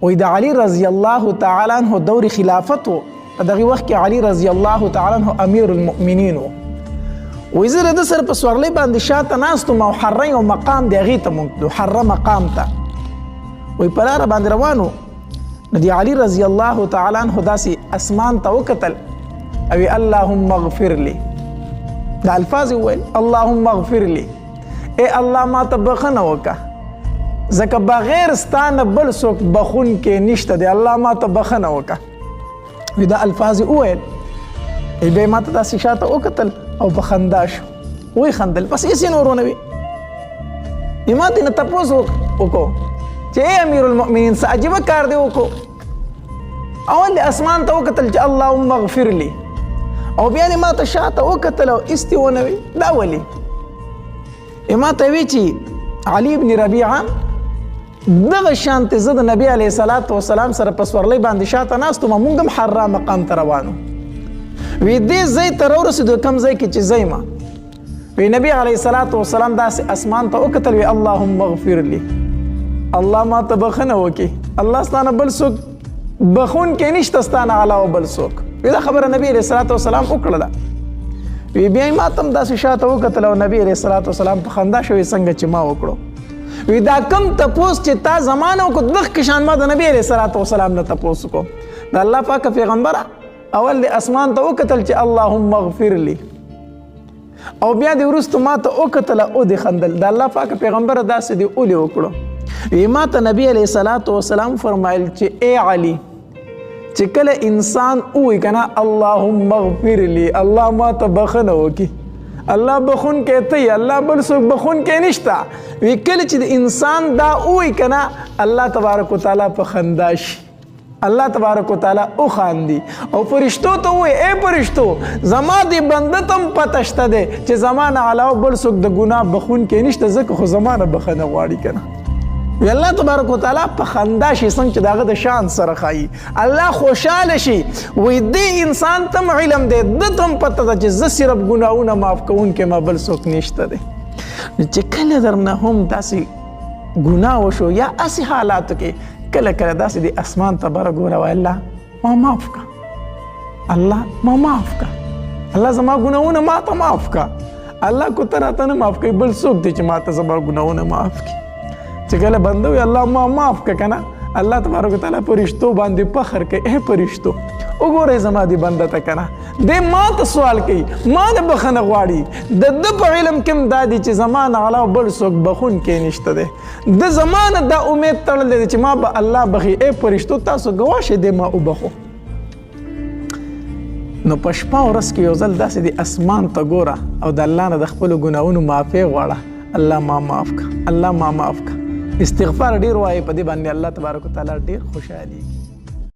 وایي د علي رضی الله تعالی عنه دور خلافت و، په دغه وخت کې علي رضی الله تعالی عنه امیر المؤمنین و. وایي زه د ده سره په سورلۍ باندې شاته ناست وم او حره یو مقام دی هغې ته مونږ تلو، حره مقام ته. وایي په لاره باندې روان و، نو د علي رضی الله تعالی عنه داسې اسمان ته وکتل او اللهم اغفر لي، دا الفاظ یې وویل، اللهم اغفر لي، ای الله ما ته بخښنه وکړه، ځکه بغیر ستا نه بل څوک بخښونکی نشته دی، الله ما ته بخښنه وکړه. وی دا الفاظ یې وویل، بیا یې ما ته داسې شاته وکتل او په خندا شو، ویې خندل، بس هېڅ یې نور ونه وي. ما ترې نه تپوس وکړو چې ای امیر المؤمنین څه عجیبه کار دی وکړو. اول دې اسمان ته وکتل چې اللهم اغفر لي، او بیا دې ما ته شاته وکتل او هېڅ دې ونه وي، دا ولې؟ ما ته وی چې علي ابن ربیعه دغه شانتې زه د نبی علیه الصلاة والسلام سره په سورلۍ باندې شاته ناست وم، مونږ هم حرا مقام ته روان وو. وی دې ځای ته راورسېدو کوم ځای کې چې زه یم، وی نبی علیه الصلاة والسلام داسې اسمان ته وکتل، وی اللهم اغفر لي، الله ما ته بخښنه وکړي، الله ستا نه بل څوک بخښونکی نشته ستا نه علاوه بل څوک. وی دا خبره نبی علیه الصلاة والسلام وکړله. وی بیا یې ما ته هم داسې شاته وکتل او نبی علیه الصلاة والسلام په خندا شوی څنګه چې ما وکړو. وی دا کم تپوس چې تا زمانه وکړو دغه شان ما د نبی علیه الصلاة والسلام نه تپوس وکړو. د الله پاک پیغمبره اول د اسمان ته وکتل چې اللهم اغفر لي، او بیا دې وروسته ما ته وکتل او دې خندل. د الله پاک پیغمبره داسې دې ولې وکړو؟ وی ما ته نبی علیه الصلاة والسلام فرمایل چې ای علي، چې کله انسان ووایي که نه اللهم اغفر لي، الله ما ته بخښنه وکړي، الله بخښونکی ته یې، الله بل څوک بخښونکی نشته. وی کله چې د انسان دا ووایي که نه الله تبارک وتعالی په خندا شي، الله تبارک وتعالی وخاندي او فرشتو ته ووایي ای فرشتو زما دې بنده ته هم پته شته دی چې زما نه علاوه بل څوک د ګناه بخښونکی نشته، ځکه خو زما نه بخښنه غواړي که نه. وی الله تبارک وتعالی په خندا شي څنګه چې د هغه د شان سره ښایي، الله خوشحاله شي. وایي دې انسان ته هم علم دی، ده ته هم پته ده چې زه صرف ګناهونه معاف کوونکی ما بل څوک نشته دی. نو چې کله درنه هم داسې ګناه وشو یا هسې حالاتو کې کله کله داسې د اسمان ته بره ګوره، وایي الله ما معاف کړه، الله ما معاف کړه، الله زما ګناهونه ما ته معاف کړه، الله کو ته راته نه معاف کوي بل څوک دی چې ما ته زما ګناهونه معاف کړي. چې کله بنده وي الله ما معاف کړه که نه، الله تبارک وتعالی فرشتو باندې فخر کوي، ای فرشتو وګورئ زما دې بنده ته که نه، دی ما ته سوال کوي، ما نه بخښنه غواړي، د ده په علم کې هم دا دي چې زما نه علاوه بل څوک بخښونکی نشته دی، د زما نه دا امید تړلی دی چې ما به الله بخښي، ای فرشتو تاسو ګواه شئ دی ما وبخښو. نو په شپه ورځ کې یو ځل داسې د اسمان ته ګوره او د الله نه د خپلو ګناهونو معافی غواړه، الله ما معاف کړه، الله ما معاف کړه. استغفار ډېر وایې، په دې باندې الله تبارک وتعالی ډېر خوشحالېږي.